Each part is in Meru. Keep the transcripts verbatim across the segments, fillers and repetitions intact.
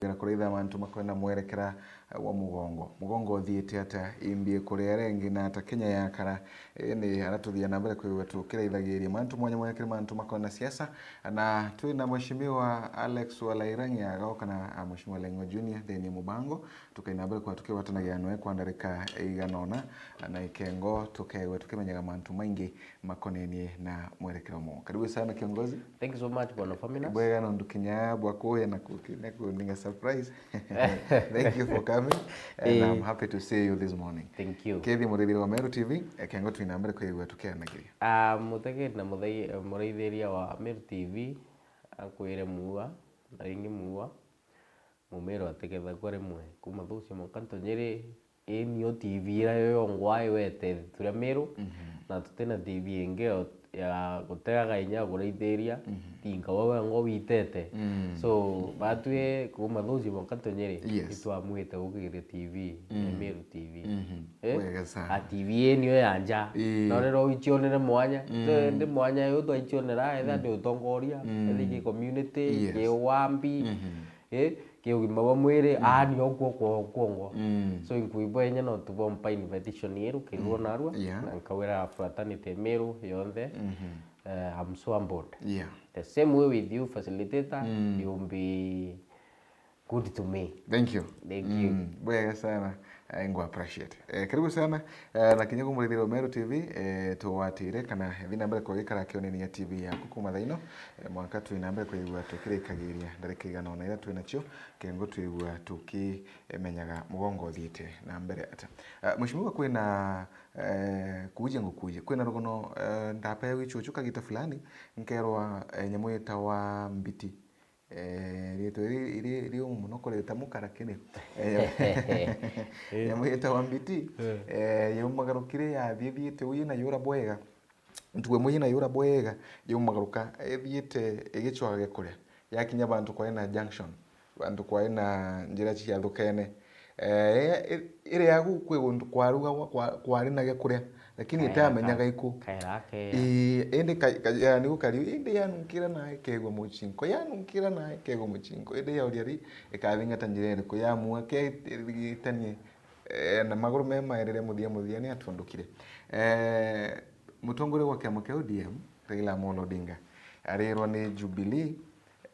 Kuraitha mantu makwenda mwerekera, eh, wa mugongo. Mugongo uthiite atia? Imbi ikuria rengi na ata Kenya yakara? Ii ni ara tuthia na mbere kwigua tukiraithagiria mantu mwanya mwanya kiri mantu makwenda siasa. Na twi na Mheshimiwa Alex Walaira Ngiaga kana, ah, Mheshimiwa Laing'o Junior thini mubango. Tukaina mbere kwa tukigwatanagia nawe kwa ndarika igana ona, na ikengo tukeegwa tukimenyaga mantu maingi makonenie na mwerekero muu. Karibu sana, kiongozi. Thank you so much, Bwana Faminas. Bwega nontu kinya bwa kuya na ku-, na kundinga surprise. Thank you for coming, and, eh, I'm happy to see you this morning. Thank you. Kethi murithiri wa Meru T V, eh, kengo twina mbere kwigua tukianagiria. Ah, mutegeri na muthai-, eh, muraithiria wa Meru T V, akwire muua, na ringi muua. Mumero ategethagua rimwe kuma Thucia mwanka Ntonyiri, ii nio T V iria yo yongwa iwete Thuria Meru, mhm, na tutina T V ingi ya, ya gutegaga inya ya kuraithiria, mhm, tinka we wengwa witete. Mm. So, batwi kuma Thucia mwanka Ntonyiri, yes, itwamwite gukiria T V, mm, ya Meru T V. Mhm. Eh? Wega sana. A T V ii nio ya nja. Ii. No rero icionere mwanya. Mm. Ndi mwanya yu twaicionera, etha, mm, ndi utongoria, mm, etha ki community, yes, ki wambi, mhm, eh, ki ugima bwa mwiri, mm, aani okuo kwa kwongwa. Mm. So, inkwibwa inya no tubompa invitation yeru, kirwo, mm, narua, yeah, na nkawira fraternity Meru yonthe, mhm, eh, I'm so humbled. Yeah. The same way with you, facilitator, mm, you'll be good to me. Thank you. Thank you. Mm, bwega sana. Eh, ngwa appreciate. Eh, karibu sana. Eh, na kinya kumurithira Meru T V, eh, tugwatire kana thi na mbere kugikara kionenia T V yaku kuma thaa ino, eh, mwanka twina mbere kwigua tukirikagiria ndarika igana ona iria twinacio, kengo twigua tukimenyaga mugongo uthiite na mbere ata. Eh, Mheshimiwa, kwina, eh, kuuja ngukuuja, kwina rugono, eh, ndapea gwichuchu kagita fulani, nkerwa, eh, nyamu yetawa mbiti. Eh, riitwa riri ri-, riumu mono kurita muka, lakini, eh, nyamu yetawa mbiti, eh, yaumagarukire yathiethiete uu yina yura bwega. Ntugo imwe yina yura bwega, yaumagaruka, ithiite igicwaga gikuria. Yakinya bantu kwai na junction, bantu kwai na njira ciathukene. Eh, i-, iria gu kwi guntu kwarugagwa, kwa-, kwari na gikuria, lakini itamenyaga iku. Kaera ke. Ii, indi ka-, ka-, yani gukari, indi yanunkira nae kegwa mucinko, yanunkira nae kegwa mucinko, indi yauria ri, ikathingata njira iriku? Yamua ke, irigitanie, eh, na maguru me mairire muthia muthia ni atundukire. Eh, mutongoria wa kiama kia O D M, Raila Amolo Odinga, arirwa ni Jubilee,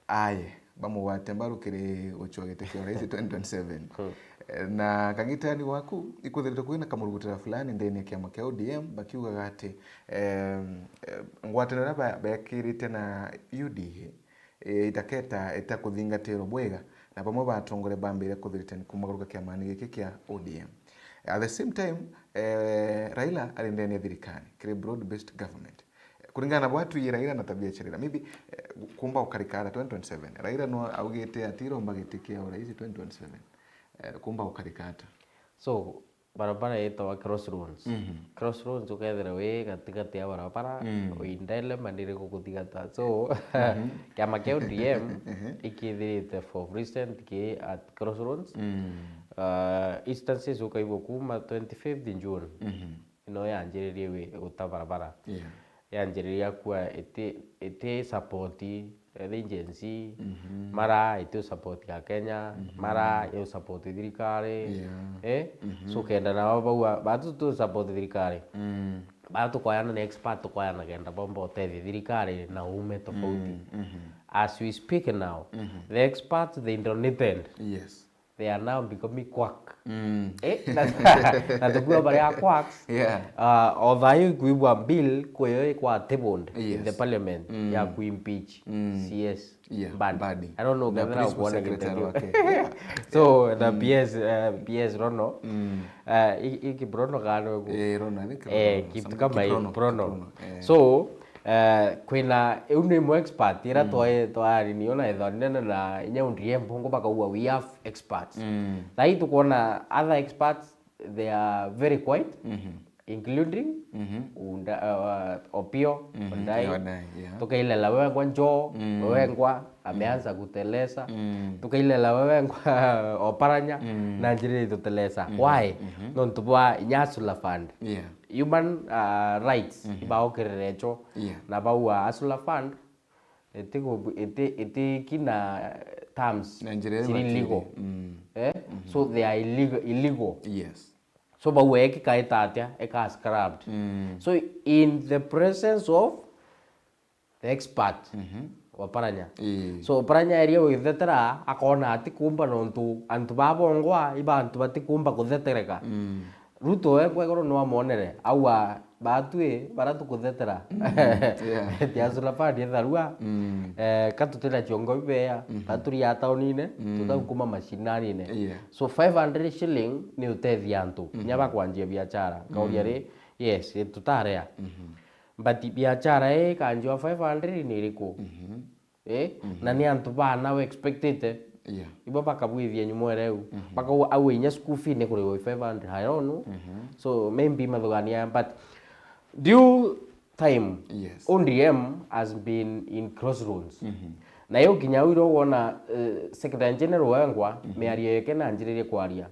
aye, bamugwate mbaru kiri gucua giti kia urais twenty twenty-seven. Hmm. Eh, na kagitani gwaku, ikwithirite kwina kamurugutira fulani ndene ya kiama kia O D M, bakiugaga ati, em, eh, ngwataniro iria ba-, bekirite na U D A, eh, itaketa itakuthingatirwa bwega, na bamwe ba atongoria bambire kuthiritania kumaguruka kiamani giki kia O D M. At the same time, eh, Raila ari ndene ya thirikari, kiri broad-based government. Kuringana na bwa twiyira ira na tabia cia Raila, maybe, eh, kumba gukarika ata twenty twenty-seven? Raila no augite atiromba giti kia urais twenty twenty-seven. Eh, kumba gukarika ata? So, barabara yetawa Crossroads. Mhm. Crossroads ukethira wi gatigati ya barabara, mm, windele manire gukuthigata. So, mhm, kiama kia O D M, mhm, ikithirite for recent ki at Crossroads. Mm. Uh, instances ukaigua kuma twenty-fifth June. Mhm. Ino yanjiririe wi-, guta barabara. Yeah. Yanjiriria kua iti, iti support, ethi Gen Z, mhm, mara iti support ya Kenya, mhm, mara i support thirikari. Yeah. Eh? Mhm. So kenda nao baua, batu tu support thirikari. Mm. Batu tukoyana ni expert, tukoyana kenda bomba utethia thirikari na ume tofauti. Mm, mhm. As we speak now, mhm, the experts, they donated. Yes. They are now becoming quack. Mm. Eh, na, na tukiwa baria quacks, yeah, uh, o thayu kwibwa bill kweyo ikwa tabled in the, yes, parliament, mm, ya kuimpeach, mm, C S, yeah, Mbadi. Mbadi. I don't know, na kethira principal kuona secretary gitethio wake. Yeah. So, na, mm, P S, uh, P S Rono, mm, uh, i-, iki Brono gano gu-, eh, Rono, I think eh, Rono, kitu something kama hiyo, Kiprono, Brono. Kiprono, eh. So, eh, kwina, iu ni mo expert, ira, mm, twa-, twarinio na ethwa nene na inya undrie mbungu bakauga, "We have experts." Mm. Thai tukwona other experts, they are very quiet, mhm, including, mhm, Unda-, uh, Opio, mhm, Ondai. Yeah, Ondai, yeah. Tukailela wewengwa Njoo, mm, wewengwa ameanza, mm, kuteleza. Mm. Tukailela wewengwa Oparanya, mm, na njira ituteleza. Mhm, why? Mhm. Nontu bwa inya Hustler Fund. Yeah. Human, uh, rights, mhm, ibaokirire cho. Yeah. Na baua Hustler Fund, iti gu-, iti, iti kina, terms Na njira iria ciri ibatiire. Legal. Mm. Eh? So they are illegal, illegal. Yes. So bau ekika ita atia, eka scrapped. Mm. So in the presence of the expert, Mhm. Oparanya. Ii. So Oparanya eria gwithetera akona atikumba nontu antu babongwa iba antu batikumba kuthetereka. Mm. Ruto we kwegoro nwamonere aua batwi bara tukuthetera. Yeah. Tiasulapadi etharua. Mm. Eh, ka tutira chiongo bibea, ka turi ya taunine, tutakuma mashinanine. Yeah. So five hundred shilling ni utethia antu nya bakwanjia biachara. Kauria ri, yes, tutarea. But biachara ii kanjua five hundred ni iriku? Eh? Na ni antu bana we expectite. Yeah. Ibo bakabwithia nyuma ereu. Bakau au inya school fee ni kuriwa five hundred, I don't know. So maybe mathugania, but due time, Yes. O D M has been in crossroads. Na yo kinya iro wona, eh, Secretary General wengwa, miario yake na njiririe kwaria.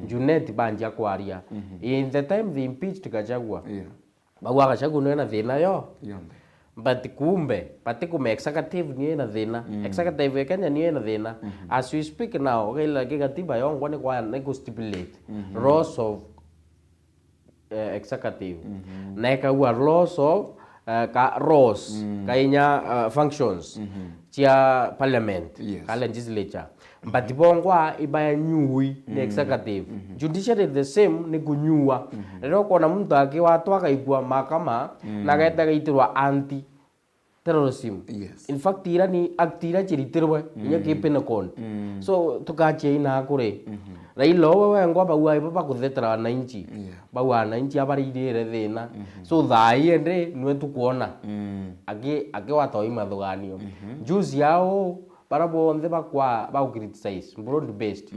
Junet banjia kwaria. In the time they impeached Gachagua. Yeah. Bau Gachagua nwe na thina yo. Yonthe. But kumbe, bati kuma executive niyo ina thina. Executive ya Kenya niyo ina thina. As we speak now, gaila ki gatiba yongwa ni kwa ni ku stipulate laws of eh, executive. Na ikaua laws of eh, ka laws, kainya eh, functions cia parliament, Yes. ka legislature. But bongwa ibaya nyui ni executive. Judiciary the same ni kunyua. Riria ukona muntu akiwatwa akaigua mahakama na ageta agaitirwa anti terrorism. Yes. In fact, ira ni act ira ciritirwe inya ki penal code. So tukachia ina kuri Raila owe wengwa bau aibo bakuthetera wananchi. Yeah. Bau wananchi abaririre thina. So thaa ii ende nwe tukuona Mm. aki akiwata oi mathuganio. Juzi yao bara bonthe bakwa ba criticize broad based.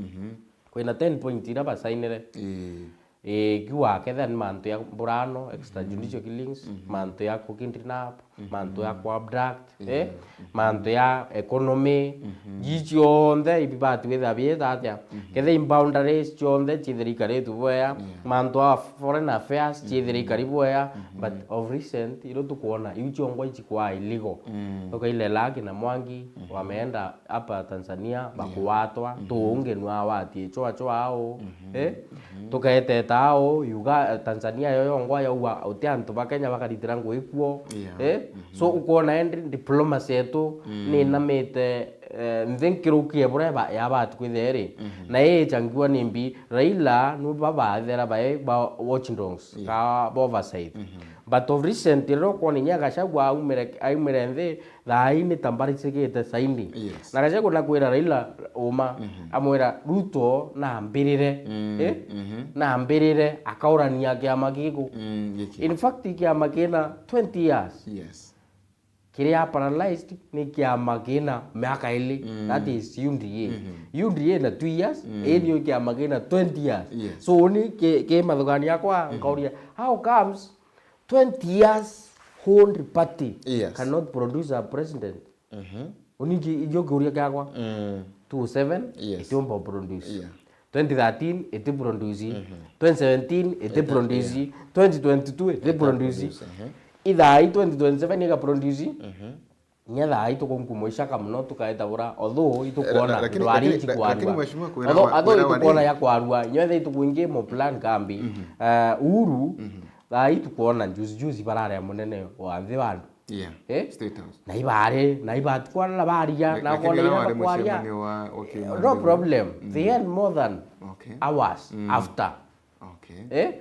Kwina ten point ira basainire. Ii. Eh, kiuga ketha ni mantu ya mburano, extrajudicial killings, mantu ya ku kidnap, mantu ya ku abduct, eh, mantu ya economy, ji cionthe ibi bati witha bieta atia. Ketha i boundaries cionthe cithira ikaritwe bwea, mantu a foreign affairs cithira ikari bwea, but of recent iro tukuona iu ciongwa ici kwa illegal. Tukailela kina Mwangi wameenda hapa Tanzania bakuwatwa, tuungenwa wati chwa chwa ao, eh? Tukaeteta ao, Uga-, Tanzania yo yongwa yauga uti antu ba Kenya bakaritira ngui kuo, Yeah. Eh? So ukwona endi diplomacy yetu ni inamite, eh, nthi nkiruki ya buria ba-, yabati kwithia iri. Na ii ichangiwa ni mbi, Raila nibo babathera bai ba watchdogs, ka ba oversight. But of recent, riria ukwona inya Gachagua aumire, aumire nthi, thaa ii ni ta mbaricigite saindi. Yes. Na Gachagua nakwira Raila uma, amwira Ruto nambirire, eh? Nambirire akaurania kiama giku. Mm, giki. In fact, kiama kina twenty years. Yes. Kiria paralyzed ni kiama kina miaka ili. That is U D A. U D A na two years, ii nio kiama kina twenty years. Yes. So ni ki, ki mathugani yakwa, nkauria, how comes twenty years old party Yes. cannot produce a president? Mhm. Uningi igio kiuria kiakwa. Mm. Two seven, Yes. itiumba produce. Yeah. Twenty thirteen, iti produce. Twenty seventeen, iti produce. Twenty twenty-two, iti produce. Mhm. Ithaa ii twenty twenty-seven ika produce. Inya thaa ii tukunkumwa icaka muno tukaeta bura. Although itukuona Lakini- ndwari lakini- ici lakini kwarua. mheshimiwa, kwira Although- wa- although kwira wa itukuona nini? Ya kwarua. Inya thaa ii tukuingi mo plan kambi. Eh, Uhuru, thaa ii tukuona juzi juzi bararea munene wa nthi wa andu. Yeah. Eh? State House. Na ibari, na ibatukwana na baria, na Lakini kona ira ira wari bakwaria. Mucemanio wa- wa kimandu. No problem. They had more than Okay. hours after. Okay. Eh?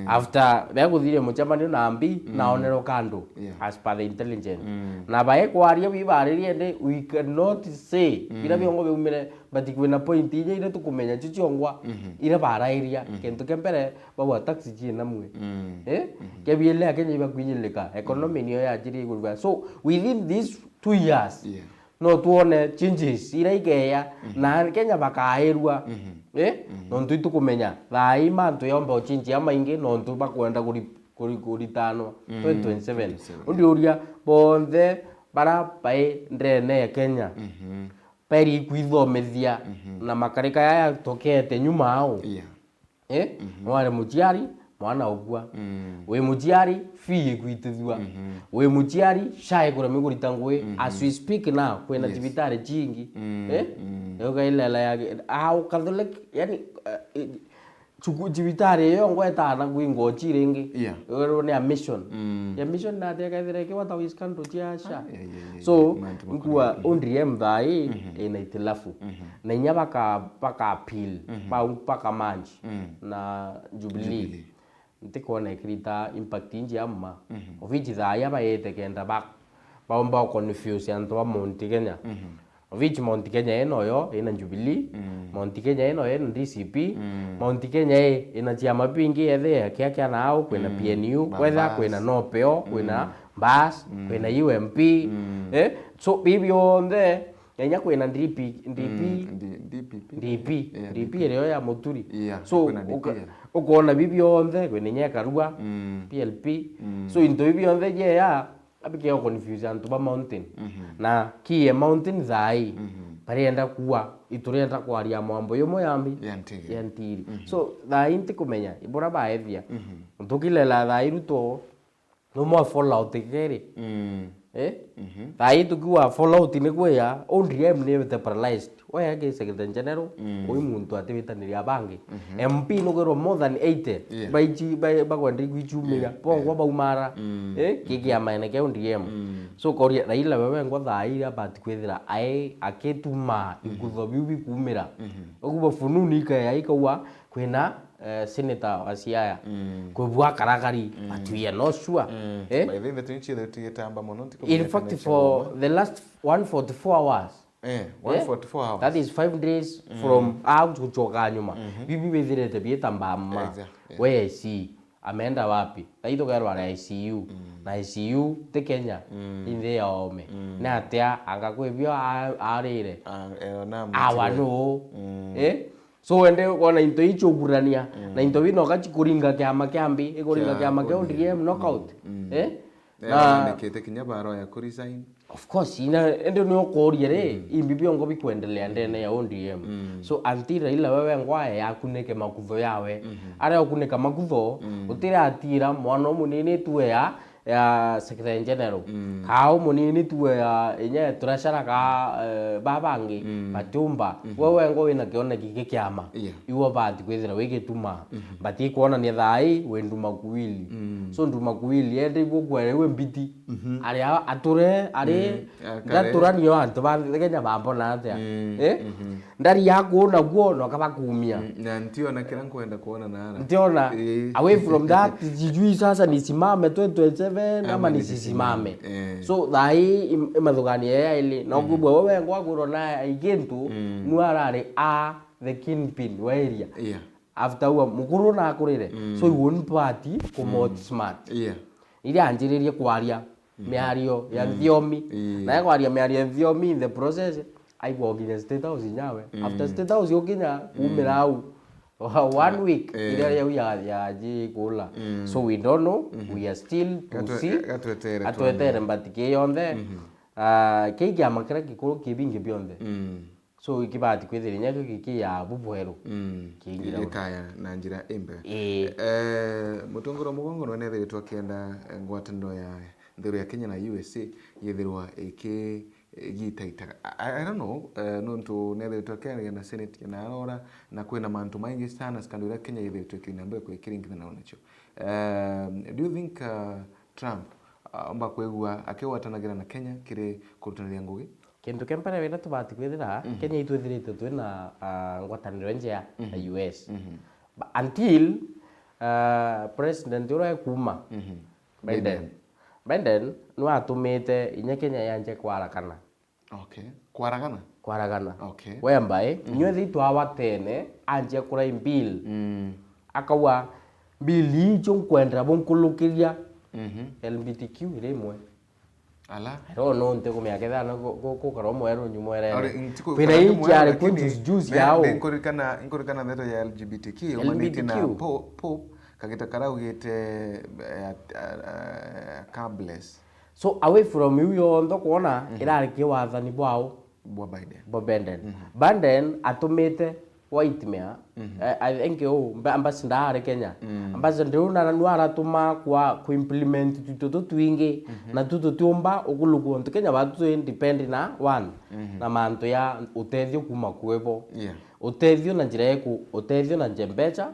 After beguthire mucemanio na mbi, na onero kandu Yeah. as per the intelligence. Na bae kwaria bibaririe ndi, we cannot say. Bira biongo biumire, but kwina point inya ira tukumenya cio ciongwa, ira barairia. Kintu kia mbere, bagwa taxi ciina mwe. Eh? Kia biele Akenya ibakwinyilika. Economy niyo yajirie kurwa. So, within these two years, Yeah. no tuone changes ira ikeya, na Kenya bakairua. Eh? Nontu itukumenya, thaa ii mantu yomba uchinjia maingi, nontu bakwenda kuri-, kuri-, kuritanwa twenty twenty-seven. Undi uria, bonthe bara bai ndene ya Kenya, beri kwithomithia na makarika yaya tokete nyuma ao. Yeah. Eh? Mwari muciari, mwana ukua. Mm. Wi muciari, fee ikwitithua. Mhm. Wi muciari, SHA ikuremwa kurita ngui. Mhm. As we speak now, kwina Yes. cibitari cingi. Mm, Eh? mm. Yo gailela ya, ah, Catholic, yani, eh, eh, cuku-, cibitari iyo ngwetana kwingwa uci ringi. Yeah. Yo ni admission. Mm. Admission na atia kethira ikiwa ta wiskanto cia SHA. Ai, ai, ai, ai, So, ai, mantu nkua makuru. Mhm. O D M thaa ii Mhm. ina itilafu. Mhm. Na inya baka, baka appeal, Mhm. bau baka merge Mm. na Jubilee. Jubilee. Ntikwona ikirita impact inji ya mma. Mhm. Of which thaa ii abaite kenda ba, baomba confuse antu ba Mount Kenya. Mhm. Of which Mount Kenya ino yo ina Jubilee, Mm. Mount Kenya ino ina D C P, Mm. Mount Kenya i ina ciama bingi, ethe kia kia nao, kwina Mm. P N U, Ba-, kwetha bus. kwina Nopeo, kwina Mm. bus, Mm. kwina U M P. Mm. Eh? So, bibi onthe, na inya kwina D P, D P, Mm, D-, D P P. D P, Yeah, D P D P. irio ya Muturi. Yeah, So, kwina uka-, D P, yeah. ukona bibi onthe, kwina inya Karua, Mm. P L P. Mm. So, into bibi onthe jeya, abikeo confuse antu ba mountain. Mhm. Na kie mountain thaa ii, Mhm. barienda kuwa, iturienda kwaria mwambo yumwe yambi Ya ntiri. ya ntiri. Mhm. So, thaa ii ntikumenya, ibura baethia. Mhm. Ntukilela thaa ii Ruto, no more fallout keri. Mm. Eh? Mhm. Thaa ii tukiwa fallout ni kwia, O D M ni ite paralyzed. Oya ki Secretary General, Mm. ui muntu atibitaniria bangi. Mhm. M P nugirwa more than eighty. Yeah. Baiji-, ba-, bakwenda igwichumira. Yeah, Bongwa yeah. baumara. Mm. Eh? Ki kiamaene kia O D M. Mm. So, koria Raila wewe ngwa thaa ii abati kwithira ai akituma Mm. ikutho biu bikumira. Mhm. Uguo fununu ikaya ikaua kwina, eh, senator wa Siaya. Mm. Kwibua karakari, Mm. but we are not sure. Mm. Eh? By the way, ndeto ici ithire tigitamba mono, ntikumenya In fact, kana for cia the last one forty-four hours, Eh, Eh? one forty-four hours. That is five days Mm. from out gucoka nyuma. Mhm. Bibi bithirite biitamba mma. Exactly. We C, ameenda wapi? Thaithu kerwa ari I C U. Mm. Na I C U ti Kenya, Mm. i nthi ya oome. Mm. Ni atia anga kwibio a-, arire? Ah, eh, na Awa mutire. nuu? Mm. Eh? So wende wona into icio ugurania, Mm. na into bino gachi kuringa kiama kia mbi, ikuringa Kia kiama kia O D M. O D M knockout. Mm. Mm. Eh? Eh, Na na nikite kinya barua ya ku resign. Of course, ina, ende ni ukoria ri, Mm. imbi biongo bikwendelea ndene ya O D M. Mm. So, until Raila wewe ngwae akunike makutho yawe. Mhm. Aria ukunika makutho, Mm. utire atira mwana umunini tu ya, ya Secretary General. Mm. Kaa umunini tu ya, inya treasurer ka, eh, babangi, Mm. batiumba. Mhm. Wewe ngo wina kioneki gikiama. Yeah. Iwe bati kwithira wigituma. Mhm. But ikwonania thaa ii wi nduma kuwili. Mm. So nduma kuwili, ende igwo kwere iwe mbiti. Mhm. Aria ature, ari, Mm, akare. Ndatura nio antu ba Kenya bambona atia? Mm, Eh? mhm. Ndari yaku naguo, no kaba kumia. Mm, na ntiona kira nkwenda kuona nara. Ntiona, Eh. away from that, sijui sasa nisimame twenty twenty-seven ama Ama nisisimame. nisisimame. Eh. So, thaa ii im-, imathugania ya ili, na Mm. ukubwa wewe ngwa kwirwo na igintu, Mm. nu arari a the kingpin wa area. Yeah. After ua mukuru na akurire. Mm. So, you won't party ku Mm. mouth smart. Yeah. Iria anjiririe kwaria Mhm. miario ya Mm. nthiomi. Ii. Na ekwaria miario ya nthiomi in the process, aigwa ukinya State House nyawe. Mm. After State House ukinya, Mm. kumira au. One Ah, week, eh. iria yau ya, ya ji kula. Mm. So we don't know, Mhm. we are still to Gatwe-, see. gatwetere Atwetere tuone. Mbatiki yonthe. Mhm. Ah, kei kiama kiria gikuru ki bingi bionthe. Mm. So, ikibati kwithira inya giki kia bubweru. Mm. Kiingira Gikaya na njira imbega. Ii. Eh, mutongoria wa mugongo nwe nethiritwe akienda, eh, ngwataniro ya nthiguru ya Kenya na U S A yithirwa iki-, igitaitaga. I, I don't know, eh, nontu nethiritwe akiaria na Senate na arora, na kwina mantu maingi sana scandal iria Kenya yithiritwe ikina mbere ikiringithanwa nacio. Eh, do you think, uh, Trump, uh, omba kwigua akigwatanagira na Kenya kiri kurutaniria ngugi? Kintu kia mbere wira tubati kwithira, Mhm. Kenya itwithirite twina, ah, ngwataniro njea na Mhm. U S. Mhm. But until, ah, president uria ekuma, Mhm. Biden. Biden. Biden niwe atumite inya Kenya yanjie kwarakana. Okay. Kwaragana? Kwaragana. Okay. Whereby, Mhm. inywe thi twawatene, anjie kurai bill. Mm. Akauga, bill ii icio nkwenda bunkulukiria Mhm. L G B T Q iri imwe. Ala. I don't know, ntikumenya kethira no ku-, ku-, kukara umweru nyumwerene. Ari, ntiku-, Kwina kara ii nyumweru, ciari ku lakini juice, juice me-, yao. Nkurikana, nkurikana ndeto ya L G B T Q, umanite na L G B T Q. Po-, Pope, kagita karaugite, eh, at-, a-, a-, God bless. So, away from iu yonthe kwona, Mhm. irari ki wathani bwao? Bwa Biden. Bwa Biden. Mhm. Biden atumite White mea, eh, I think u mba-, ambassador ari Kenya. Ambassador u na nu aratuma kwa ku implement tuto tutwingi, na tu tutiumba ukulukua untu Kenya batu twi depend na one, na mantu ya utethio kuma kwibo. Yeah. Utethio na njira iku? Utethio na nje mbecha,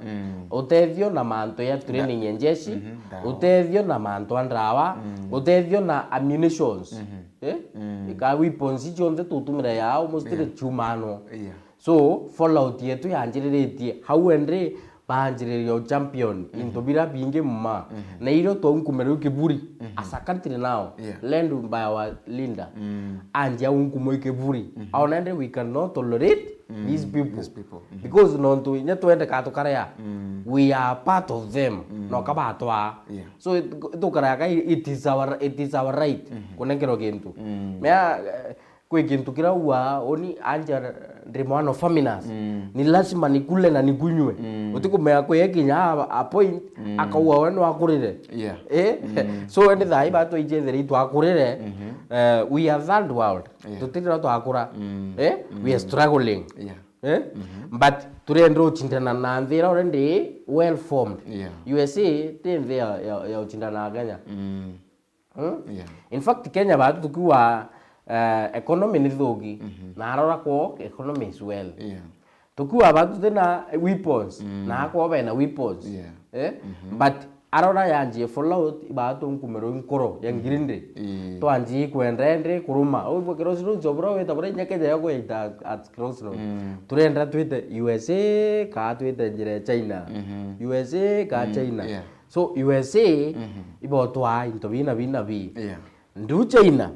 utethio na mantu ya training ya njeshi, ndawa. Utethio na mantu a ndawa, utethio na ammunitions. Eh? Ika weapons cionthe tutumira yao mostly ciumanwa. Yeah. So, fallout yetu yanjiriritie hau endi baanjiriria u champion into bira bingi mma. Na irio twaunkumira u kiburi as a country now, yeah, led by our leader. Anjia unkumwa i kiburi. Aona endi we cannot tolerate these people. These people. Because nontu inya twende ka tukarea, we are part of them. No kabatwa. Yeah. So it, tukaraga, it is our, it is our right kunenkerwa gintu. Mea, eh, kwi gintu kiria ua uni anja ndi mwana of Faminas. Ni lazima nikule na nikunywe. Utikumea kwi kinya a, a point akaua we no akurire. Yeah. Eh? So endi thaa ii batwa ijethera itwakurire, eh, we are third world. Yeah. Tutiri no twakura. Eh? We are struggling. Yeah. Eh? But turenda uchindana na nthi iria already well formed. Yeah. U S A ti nthi ya, ya, ya uchindana na Kenya. Hmm? Yeah. In fact, Kenya batu tukiwa, eh, economy ni thugi, na arora kwoo economy is well. Yeah. Tukiwa batu tina weapons, na akwoo bena weapons. Yeah. Eh? But arora yanjie fallout, ibatu nkumiro nkoro ya ngirindi. Twanjie kwenda endi kuruma. Uigwe crossroads obura wita bura inya Kenya yoko ita at crossroads. Turenda twite U S A, ka twite njira ya China. U S A ka China. Yeah. So, U S A ibotwaa into bina bina bi. Yeah. Ndu China,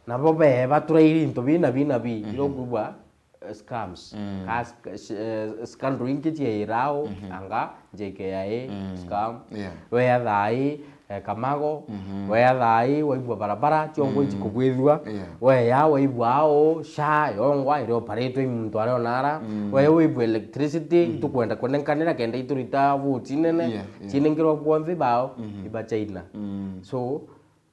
nabo bee baturairi into bina bina bi. Iro kubwa, eh, scams. Ka sc-, sh-, eh, scandal ingi ciairao, anga J K I A, scam. Yeah. Wea thaa ii, eh, Kamago, wea thaa ii, waigua barabara, ciongo ici kubwithua. Yeah. Wea waigua ao, sha, yongwa, iri oparitwe i muntu aria onara. Wea waigua electricity, itukwenda kunenkanira kenda iturita vote inene, yeah, yeah, cienengerwa bwonthe bao, iba China. So,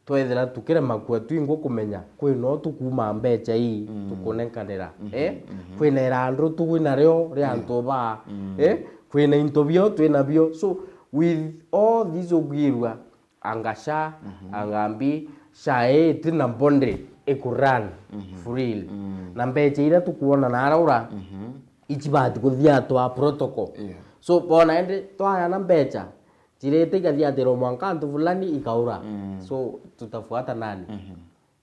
twethira tukirema kua twingwa kumenya, kwi no tukuma mbecha ii tukunenkanira. Eh? Kwina irandu twi nario ria antu baa. Eh? Kwina into bio twi nabio. So, with all this ugwirua, anga sha, anga mbi, sha ii tina boundary iku run for real. Na mbecha iria tukwona na araura, ichibati kuthia twa protocol. Yeah. So, bona endi twayana mbecha, chirite igathiatirwa mwanka antu fulani ikaura. So, tutafuata nani?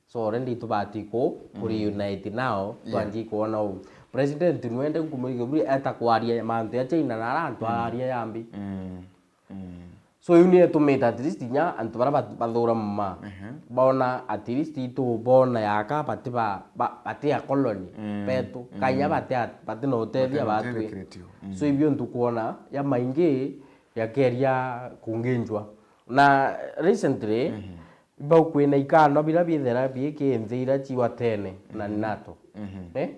So, already tubati ku, ku reunite nao, yeah, twanji kwona u. President nwende nkumurikia buri eta kwaria mantu ya China na ara antu aria yambi. So, iu ni itumite at least inya antu baria ba-, bathura mma. Bona at least itu bona yaka bati ba, ba, bati a colony betu. Kanya bati a, bati na utethia batwi. So, ibio ntukwona ya maingi yakeria kunginjwa. Na recently, bau kwina ikano bira bithera biiki nthi ira ciwa tene na NATO. Eh?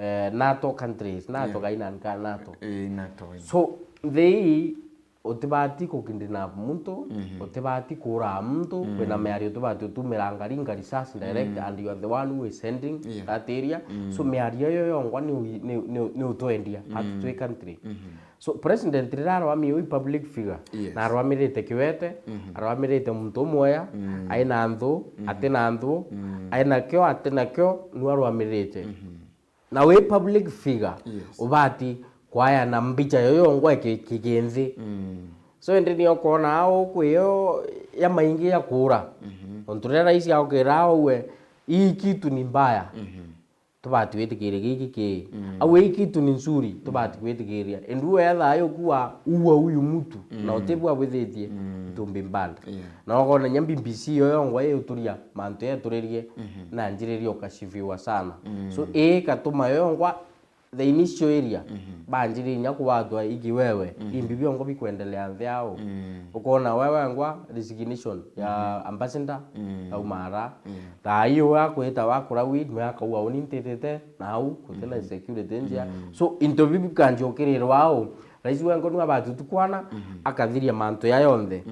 Eh, NATO countries, NATO, yeah, kaina ka NATO. Eh, NATO, yeah. So, nthi ii utibati kukidnap muntu, utibati kuraa muntu, kwina miario utibati utumira ngari, ngari sas direct, and you are the one who is sending, yeah, that area. So, miario iyo yongwa ni u-, ni, ni, ni utwendia, atu twi country. So, president riria arwamie wi public figure, yes, na arwamirite kiwete, arwamirite muntu umwoya, aina nthu, atina nthu, aina kio, atina kio, nu arwamirite. Na wi public figure, yes, ubati kwaya na mbicha yoyo ngwa ki-, ki-, kinthi. So, indi ni ukwona au kwi yo ya maingi ya kuura. Ontu riria rais aukira auwe, hii kitu ni mbaya. Tubati gwitikiria giki ki. Au hii kitu ni nzuri, tubati gwitikiria. Indi we thayu kuwa uwa huyu mtu, na utibwa bwithitie, it will be banned. Yeah. Na ukona nya B B C yo yongwa iguturia mantu yaturirie, na njiririe ukashifiwa sana. So, ii katuma yo yongwa the initial area, banjiririe nya kubatwa iki wewe, imbi biongo bikwendelea nthi yao. Ukona wewe ngwa resignation ya ambassador, aumara. Yeah. Thaa ii we akwita wakura weed, nwe akauga uni ntitite nau, gutina security njia. So, into biu bikanjokerirwa au, rais wengo nwe abati utukwana, akathiria mantu ya yonthe.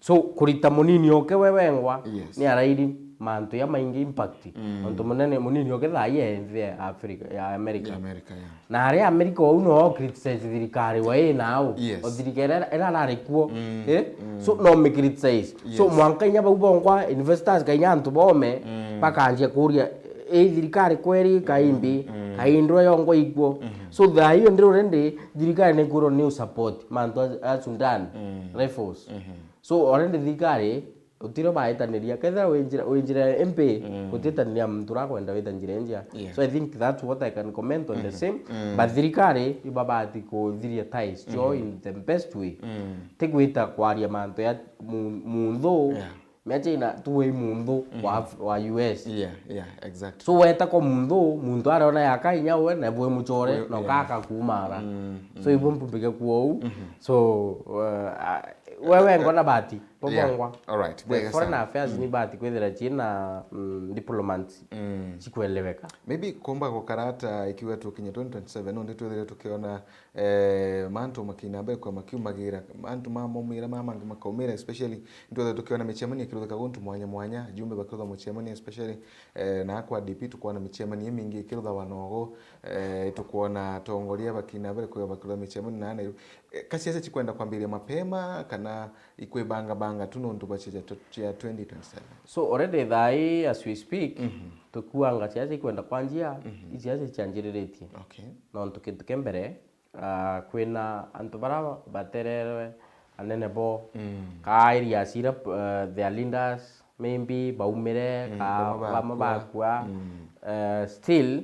So, kurita munini oke we wengwa, yes, ni arairi mantu ya maingi impact. Mm. Ontu munene, munini oke thaa ii e nthi ya Africa, ya America. Ya America, yeah. Na aria America ou no criticize thirikari wa ii nau. Yes. O thirikari ira, ira rari kuo. Mm, eh? Mm. So no mi criticize. So, yes, mwanka inya bau bongwa investors, kainya antu bome, mm, bakanjia kuria, ii thirikari kweri kaimbi, mm, mm, kai ndura yongwa ikuo. Mm-hmm. So thaa iyo ndiro rendi thirikari ni kwirwo ni support mantu a, a Sudan, mm, Rifles. Mm-hmm. So already thirikari utiro baitaniria, kethira winjira, winjira M P, mm, gutitaniria muntu urakwenda wita njira injia. Yeah. So I think that's what I can comment on the, mm-hmm, same. Mm. But thirikari ibabati kuthiria ties cio, mm-hmm, in the best way. Mm. Ti gwita kwaria mantu ya mu-, munthu, yeah, miacha ina tuwe munthu, mm-hmm, wa Af-, wa U S. Yeah, yeah, exactly. So weta kwa munthu, muntu arona yaka inya we na bwe muchore, we, no, yeah, kaka kumara. Mm, so, mm, ibo mpubike kuo u. Mm-hmm. So, uh, wewe ngona bati, yeah, bongwa. All right. The foreign affairs, mm, ni bati kwithira china, mm, diplomats, mm, chikueleweka. Maybe komba gukarata ikiwa tukinya twenty twenty-seven, nonde twithire tukiona, eh, mantu makina mbere kwa makiumagira, mantu mamomira, ma mangi makaumira, especially twithire tukiona michemanio ikiruthika guntu mwanya mwanya, jumbe bakirutha muchemanio, especially, eh, na kwa D P tukwona michemanio imingi ikirutha wanogo, eh, tukwona atongoria bakina mbere kwa bakirutha michemanio na Nairobi. Eh, ka siasa chikwenda kwambiria mapema kana ikwibangabanga tu nontu bwa cia, cia twenty twenty-seven? So already thaa ii as we speak, mhm, tukuanga siasa ikwenda kwanjia, mhm, i siasa icianjiriritie. Okay. Nontu kintu kia mbere, ah, kwina antu bara batererwe anene bo, mm, ka areas ira, uh, their leaders maybe baumire, mm, ka bamwe bamwe bakua, bakua, mm, eh, still,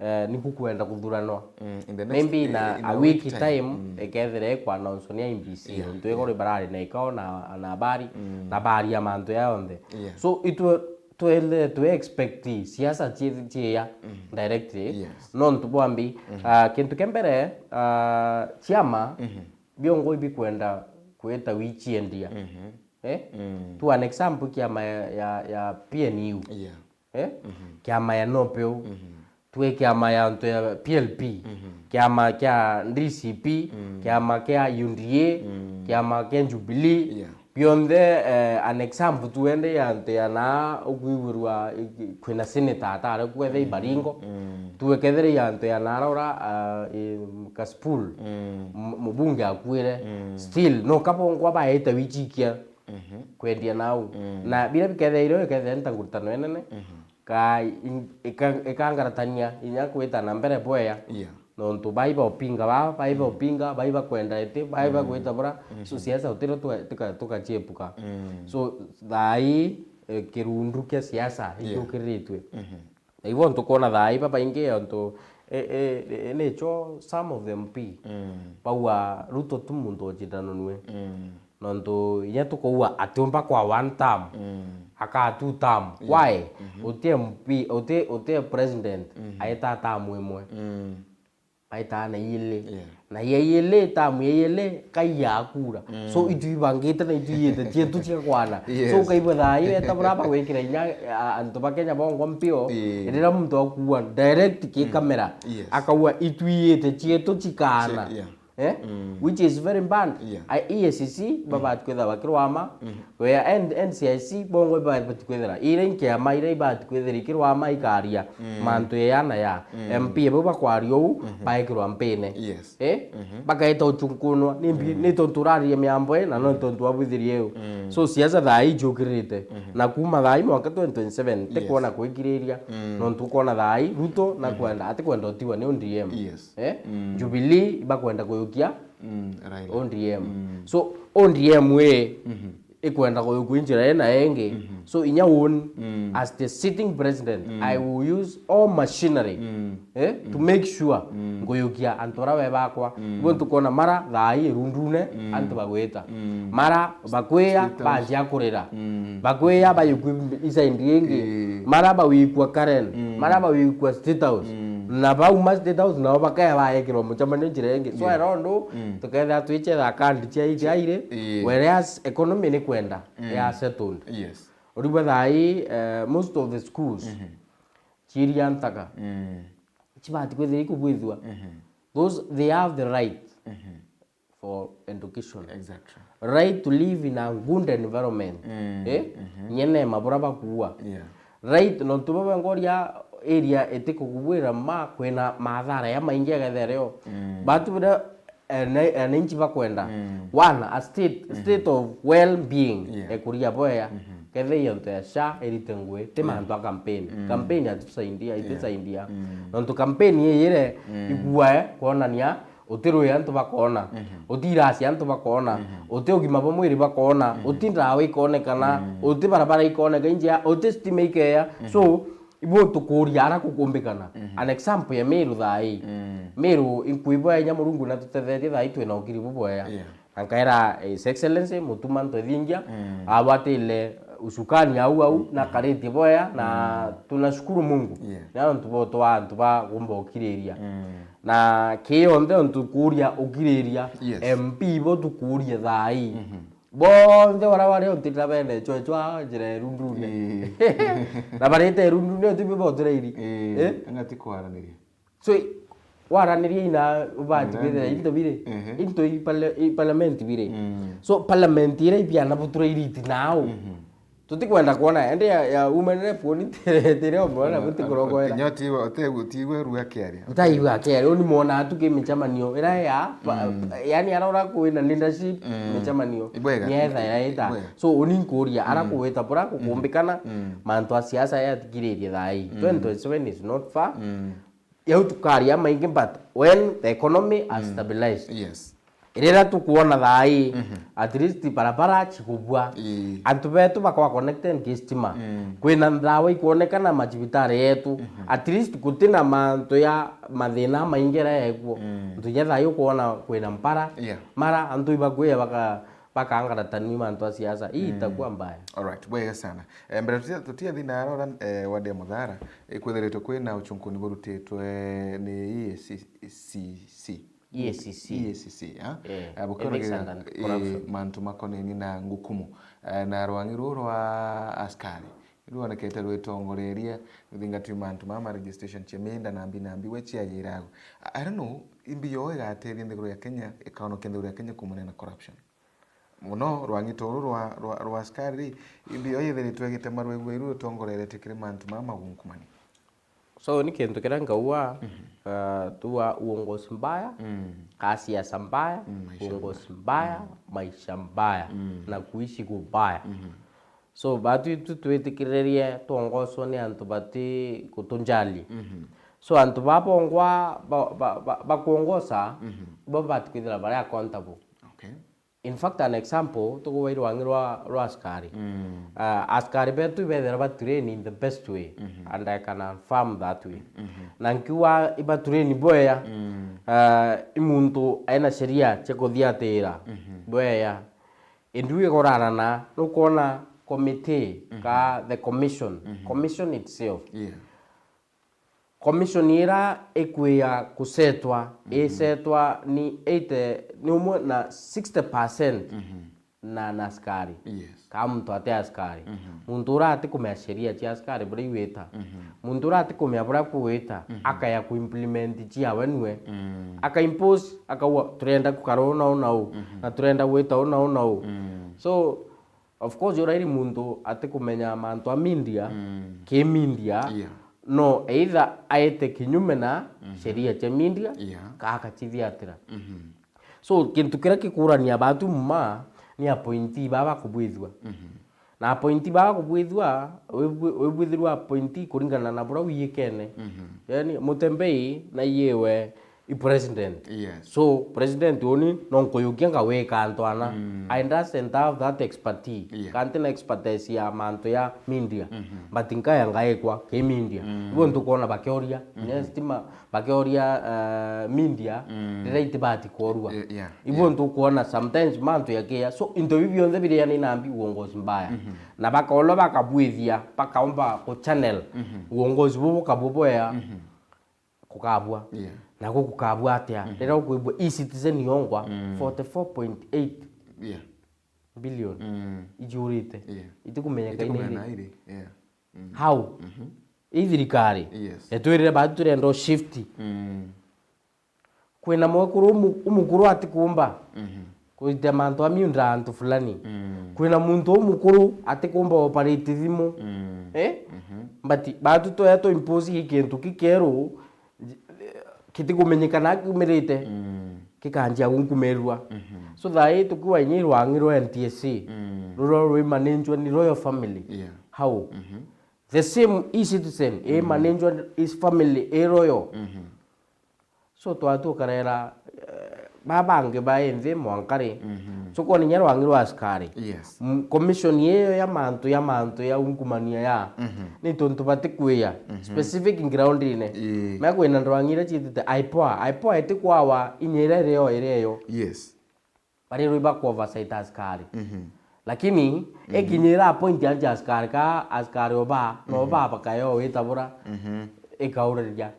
eh, niku kwenda kuthuranwa. Mm, in the next, maybe in, na in a week time, mm, ikethira ikwa announce ni I E B C. Yeah, ntu igoro, yeah, barari na ikao na, na habari, mm, na baria mantu ya yonthe. Yeah. So itwe twende twe expect siasa cie-, ciia, mm, directly. Yes. Nontu bwambi, mhm, ah, kintu kia mbere, ah, ciama, mhm, biongo ibikwenda kwita wichiendia. Mhm. Eh? Mm. Tu an example, kiama ya, ya, ya P N U. Yeah. Eh? Mhm. Kiama ya NOPEU. Mhm. Twe kiama ya antu ya P L P. Mhm. Kiama kia D C P, mm, kiama kia U D A, mm, kiama kia Jubilee. Yeah. Bionthe, eh, an example tu wende ya antu ya na ukwigurwa, eh, kwina senator atare kwethe, mm, Ibaringo. Mm. Tuwe kethire ya antu ya na arora, ah, eh, Kasipul. Mm. M-, mubunge akuire. Mm. Still, no kabongwa baete wichikia, mhm, kwendia nau. Mm. Na bira bikethairwe, ikethira nta ngurutano enene. Mhm. Ka in-, ika-, ikangaratania inya kwita na mbere bwea. Yeah. Nontu bai baupinga baa, bai, mm, baupinga, bai bakwenda iti, bai, mm, bagwita bura. So, mhm, siasa utiro tuka-, tuka-, tukachiepuka. Mm. So, thaa ii, eh, kirundu kia siasa, yeah, ikiukiritwe. Mhm. Na ibo ntukwona thaa ii babaingi ontu, e, e, e, nicho some of the M P, mm, bauga Ruto tu muntu uchitananue. Mm. Nontu inya tukaua atiumba kwa one term, mm, akaa two term. Yeah. Why? Mhm. Uti M P, uti, uti president, mhm, aita term imwe. Mm. Aitaa na iili. Yeah. Na ya iili, term ya iili, kaiya akura. Mm. So, itu ibangite na itu iyite, tietu chikakwana. Yes. So, ukaigua thaa ii weta bura bagwikira inya, a, antu ba Kenya bongwa mpio, yeah, rira muntu akuua direct ki, mm, kamera, yes, akaua itu iyite, tietu chikaana. Chi-, yeah. Eh? Mm. Which is very bad. Yeah. A, E A C C, mm, babati kwithira bakirwama, mm, wea N-, N C I C, bongwe babati kwithira. Ira inkiama, ira ibati kwithira ikirwama, ikaria, mm, mantu ya na ya. Mm. M P abo bakwaria uu, mhm, baekirwa mpine. Yes. Eh? Mhm. Bakaeta uchunkunwa, ni mbi-, mm, ni tontu uraria miambo, eh, na no, mm, tontu wabwithirie eu. Mm. So, siasa thaa ii ichukirite. Mhm. Na kuma thaa ii mwanka twenty twenty-seven, yes, tikwona kwikiriria, mm, nontu ukwona thaa ii Ruto, mhm, nakwenda, atikwenda utiwa ni O D M. Yes. Eh? Mm. Jubilee ibakwenda kuyukia, mm, Raila. O D M. Mm. So, O D M wi, mhm, ikwenda kuyukua njira ii na ingi. Mhm. So, inya uni, mm, as the sitting president, mm, I will use all machinery, mm, eh, to, mm, make sure, mm, nguyukia antu bara we bakwa. Mm. Ibo ntukona mara thaa ii irundune, mm, antu bagwita. Mm. Mara bakwia, state house, banjia kurira. Mm. Bakwia, bayukwi isaindi ingi. Ii. Mara bawikwa Karen. Mm. Mara bawikwa State House. Mm. Na bauma State House, nao bakaya baekirwa mucemanio njira ingi. So, yeah, era undu, mm, tukethira twichetha kandi cia ici aire, ii, whereas economy ni kwenda, mm, ya settled. Yes. Urigwe thaa ii, eh, most of the schools, mhm, ciria ntaka. Mm. Cibati kwithira ikubwithua. Mhm. Those, they have the right, mhm, for education. Exactly. Right to live in a good environment. Mm, eh? Mhm. Nyene mabura bakuua. Yeah. Right, nontu baba ngoria area itikugubwira ma kwina mathara ya maingi agethereo. Mm. Batu bira ene-, enenchi bakwenda. Mm. One, a state, mhm, state of well-being. Yeah. Ekuria boya. Mhm. Kethe iyo ntu ya sha erite ngui, ti, yeah, mantu a campaign. Mm. Campaign atusaidia, yeah, itisaidia. Mm. Nontu campaign iyire, mm, ikuae kwonania utirui antu bakona, mhm, utiracia antu bakona, mhm, uti ugima bwa mwiri bakona, mhm, uti ndawa ikonekana, mm, uti barabara ikoneka injia, uti stima ikeya. Mhm. So, ibo tukuria ara kukumbikana. Mhm. An example ya Meru thaa ii. Mm. Meru inkwibwa inya Murungu na tutethetie thaa ii twina ukiri bubwea. Yeah. Na nkaira His Excellency Mutuma Ntwethingia, mm, abwatire usukani au au, mm, na karitie bwea, na, mm, tunashukuru Mungu. Yeah. Na antu bo twa antu ba gumba ukiriria. Mm. Na kionthe ontu kuria ukiriria, yes, M P bo tukuria thaa ii. Mhm. Bonthe bara bari ontu na bene chwechwa njira irundune. Ii. Na barite irundune ontu bi botureiri. Ii. Eh? Anga ti kwaraniria. So, waraniria ina ubati bithira into biri. Ehe. Into i parlia-, i parliament biri. Mm. So, parliament ira ibiana butureiri iti nao. Mhm. Tutikwenda kuona, ende ya, ya women rep, uoni tire, tire omwe na, mm, buti kuroko era. Kinya utigwe, utegwe, utigwe ru akiaria. Utaigua akiaria, uni mwona tu ki micemanio, ira ya, pa-, mm, yani arora kwina leadership, mm, micemanio. Ibwega. Nietha ya ita. Ibwega. So, uni nkuria, ara, mm, kuwita bura, mm, kukumbikana, mm, mantu a siasa yatikiririe thaa ii. Mm. Twenty twenty-seven is not far. Mm. Yau tukaria maingi, but when the economy has, mm, stabilized. Yes. Rira tukuona thaa ii, mhm, at least barabara chikubua. Ii. Antu betu bakwa connected ki stima. Mm. Kwina ndawa ikwonekana macibitari yetu. Mhm. At least gutina mantu ya mathina maingi ra yekuo. Mm. Ntu ja thaa ii ukuona kwina mpara. Yeah. Mara antu ibakuya baka-, bakangaratani mantu a siasa. Ii, mm, itakua mbaya. Alright, bwega sana. Eh, mbere tutia, tutia thina arora, eh, wadi ya Muthara, ikwithiritwe kwina uchunkuni burutitwe ni E A C C. E A C C. E A C C, ha? Eh, eh, bukoragira, Ethics and, eh, Corruption. Mantu makoneni na ngukumu, eh, na rwangi ruu rwa askari. Rwonekete rwitongoreria, ruthingatwi mantu mama registration cia mienda na mbi na mbi, we ciayira agu. I, I don't know, imbi yo igatethia nthiguru ya Kenya, ikaonokia nthiguru ya Kenya kumana na corruption. Muno rwang'i turu rwa, rwa, rwa askari ri, imbi yo yithiritwe igitema rwegua iru rutongoreretie kiri mantu mama magunkumani. So, ni kintu kiria ngaua, mhm, uh, tua uongozi mbaya, mm, ka siasa mbaya, mm, maisha uongozi mbaya, mbaya, mm, maisha mbaya, mm, na kuishi kubaya. Mhm. So, batu itu twitikiririe twongoswe ni antu bati kutunjali. Mhm. So, antu ba bongwa ba, ba, ba, bakuongosa, mhm, bo bati kwithira bari accountable. Okay. In fact, an example, tukuwa i rwang'i rwa, rwa askari. Mm. Ah, askari betu ibethira ba train in the best way, mhm, and I can affirm that way. Mhm. Na nkiuga iba train bwea, mm, ah, i muntu aina sheria cia kuthiatira, mhm, bwea. Indi wi igorarana, nukwona committee, mhm, ka the commission, mhm, commission itself. Yeah. Commission ira ikwia kusetwa, mhm, isetwa ni eighty, ni umwe na sixty percent, mhm, na, na askari. Yes. Ka muntu ati askari. Mhm. Muntu ura ati kumenya sheria cia askari buria igwita. Mhm. Muntu ura ati kumenya buria kugwita, mhm, akaya kuimplement ciawe nwe. Mm. Akaimpose, akauga, "Turenda gukara uu na uu na uu, mhm, na turenda gwita uu na uu na uu." Mm. So, of course, urairi muntu atikumenya mantu a media, mm, ki media, yeah, no either aete kinyume na, mhm, sheria cia media, yeah, ka akacithiatira. Mhm. So, kintu kiria kikurania batu mma ni appointee baba kubwithua. Mhm. Na appointee baba kubwithua, wibwi-, wibwithirwa appointee kuringana na buria wiyikene. Mhm. Yani, Mutembei na iyewe i president. Yes. So, president uni no nkuyukia ngawika antu ana. Mm. I doesn't have that expertise. Yeah. Kanti na expertise ya mantu ya media. Mhm. But nkaya ngaikwa ki media. Mm. Ibo ntukwona bakioria. Mhm. Yes, stima, bakioria, eh, media, mm, riria itibati kuorua. Eh, yeah, ibo, yeah, ntukwona sometimes mantu yakia. So, into bibi bionthe biria ni nambi uongozi mbaya. Mhm. Na bakaolwa bakabwithia, bakaomba ku channel, mhm, uongozi bubu kabubwea. Mhm. Kukabua. Yeah. Nako kukabua atia? Mhm. Riria ukwigua e-Citizen yongwa, mm, forty-four point eight, yeah, billion, mm, ijiurite. Yeah. Itikumenyeka ina iri. Itikumenya iri. Yeah. Mm. How? Mhm. I thirikari. Yes. Etwirire batu turenda shift. Mm. Kwina mwekuru umu-, umukuru atikumba. Mhm. Kurita mantu a miundra antu fulani. Mm. Kwina muntu umukuru atikumba operate thimu. Mm. Eh? Mhm. But batu twaya tu impose gi kintu kikeru, kitikumenyekana kiumirite, mm, gikanjia gunkumirua. Mhm. So thaa ii tukiwa inya i rwang'i rwa N T S A, mm, ruria rwi managwa ni royal family. Yeah. How? Mhm. The same e-citizen, mm, i managwa is family i royal. Mhm. So twatukarera, eh, ba bangi ba nthi mwanka ri. Mhm. So kwona inya rwang'i rwa askari. Yes. M-, commission iyo ya mantu, ya mantu ya unkumania ya, mhm, ni tuntu batikwia, mhm, specific ground-ine. Ii. Mekwina ndwang'i iria ciitite IPOA. IPOA itikwawa inya iria irio irio. Yes. Bari rwi ba ku oversight askari. Mhm. Lakini, mhm, ikinyira point ya askari ka askari oba, no, mhm, ba bakayo witabura, mhm, ikauriria.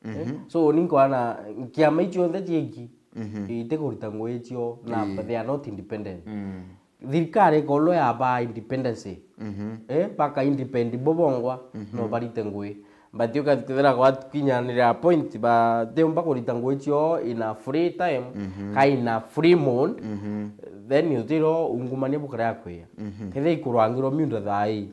Mhm. Eh? So, ni nkwana kiama icio nthe ciiki, mhm, itikurita ngugi icio na, ii, they are not independent. Mm. Thirikari ikorwo yaba independence. Mhm. Eh, baka independent bo bongwa, mhm, no barite ngugi. But ukathikira gwatukinyanira point, batiumba kurita ngugi cio in a free time, mhm, ka in a free mode, mhm, then utiro ungumania bukarea kwia. Mhm. Kethira ikurwangirwo miundo thaa ii,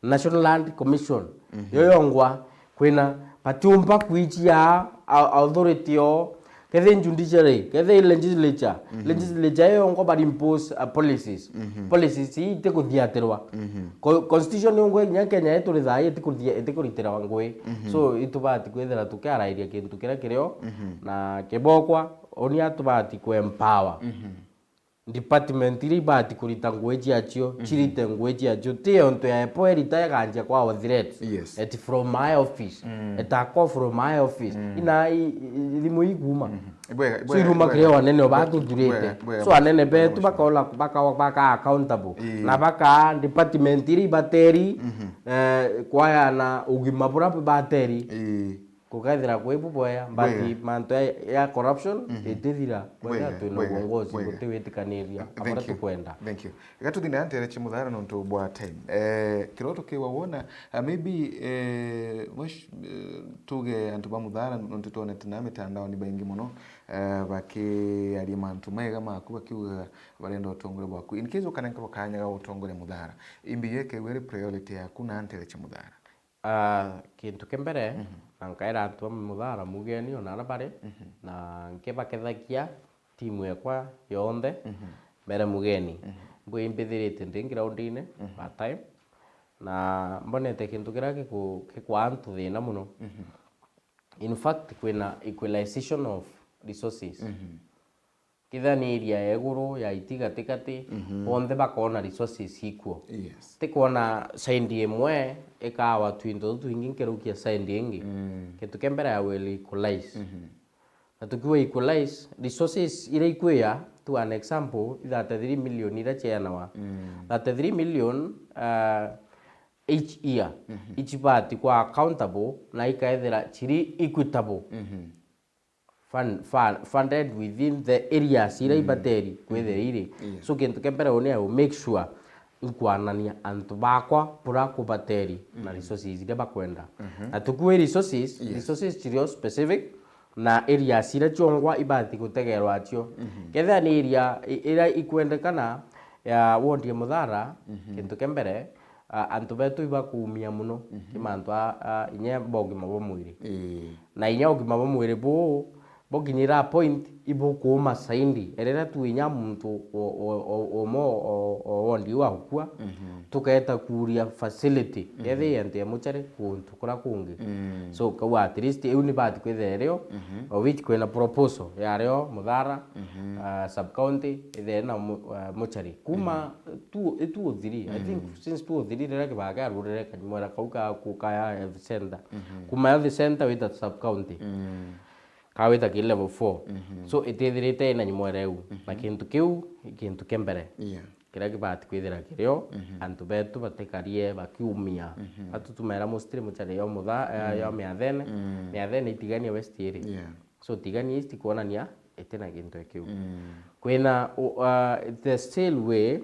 National Land Commission, mhm, yo yongwa, kwina batiumba kwichia au-, authority o, kethe judiciary, kethe legislature, mhm, legislature yo yongwa bari impose, uh, policies. Mhm. Policies ii itikuthiatirwa. Mhm. Co-, constitution yongwa inya Kenya yetu ri thaa ii itikuthia-, itikuritirwa ngugi. Mhm. So, itubati kwithira tukiarairia kintu kiria kirio, mhm, na kibokwa, unia tubati ku empower. Mhm. Department iria ibati kurita ngugi ciacio, mhm, cirite ngugi ciacio. Ti ontu ya epo erita eganjia kwa threat. Yes. At from my office. Mm. At a call from my office. Mm. Ina i-, i-, thimu ikuma. Mhm. Ibwega, so ibwega, iruma ibwega. Kiria anene obatuthurite. Ibwega, ibwega. So anene betu bakaola, baka, baka accountable. Ii. Na baka department iria ibateri, mhm, eh, kwayana ugima bura bateri. Ii. Kukethira kwi bubwea, but bwega, mantu ya, ya corruption, mhm, itithira. Kwethira bwega, twina bwega, uongozi, bwega, guti witikaniria, thank you, abara tukwenda. Thank you. Iga tuthine antere chi muthara nontu bwa time. Eh, kiroto kiwa wona, uh, maybe, eh, mwesh-, eh, tuge antu ba muthara nontu twonete na mitandaoni baingi muno, eh, bakiaria mantu mega maku bakiuga barenda utongoria bwaku. In case ukanenkerwa kanya ga utongoria muthara, imbi yeke were priority yaku na antere chi muthara? Ah, kintu kia mbere, mhm, na nkaira antu ba muthara mugeni ona aria bari, mhm, na nkibakethagia timu ekwa yonthe, mhm, mbere mugeni. Mhm. Mbwi mbithirite ndi ground-ine, mhm, part time, na mbonete kintu kiria giku-, gikwa antu thina muno. Mhm. In fact, kwina equalization of resources. Mhm. Kethira ni area ya iguru, ya iti gatigati, mhm, bonthe bakoona resources ikuo. Yes. Ti kwona side imwe ikawa twinto tutu twingi nkerukia side ingi. Mm. Kintu kia mbere, I will equalize. Mhm. Na tukiuga equalize, resources iria ikwia, to an example, i thirty-three million iria cianawa. Mm. Thirty-three million, uh, each year, mhm, ichibati kwa accountable na ikaethira chiri equitable. Mhm. Fund-, fund-, funded within the areas iria, mm, ibateri kwithira, mhm, iri. Yeah. So, kintu kia mbere uni, I will make sure inkwanania antu bakwa bura kubateri na, mhm, resources iria bakwenda. Mhm. Na tukue resources, yes, resources chirio specific na areas iria ciongwa ibati gutegerwa acio. Mhm. Kethira ni area i-, iria ikwendekana ya ward ya Muthara, mhm, kintu kia mbere, a-, antu betu ibakuumia muno, mhm, ki mantu a, a, inya ba ugima bwa mwiri. Ii. Na inya ugima bwa mwiri buu bukinyira point ibukuuma saindi. Erira tu inya muntu o, o, o, umwe o, o ward iu agukua, mhm, tukeeta kuuria facility, mhm, yethira i antu ya muchari kuntu kuria kungi. Mm. So, kau at least iu nibati kwithira irio, mhm, of which kwina proposal yario Muthara, mhm, ah, sub county, ithire na mu-, ah, muchari. Kuma, mhm, two, two oh three, I think, mm, since two oh three riria Kibaki arurire kanyimwera kau ka, ku-, ka health center. Mhm. Kuma health center wita sub county. Mm. Ka wita ki level four. Mhm. So, itithirite ina nyimwera iu. Na, mhm, kintu kiu i kintu kia mbere. Yeah. Kiria kibati kwithira kirio, mhm, antu betu batikarie bakiumia. Mhm. Atu tumera mostly muchari yo mutha-, eh, mm, yo miathene. Mm. Miathene itigania west iri. Yeah. So, Tigania East kwonania itina kintu kiu. Mm. Kwina, u-, uh, the sale way,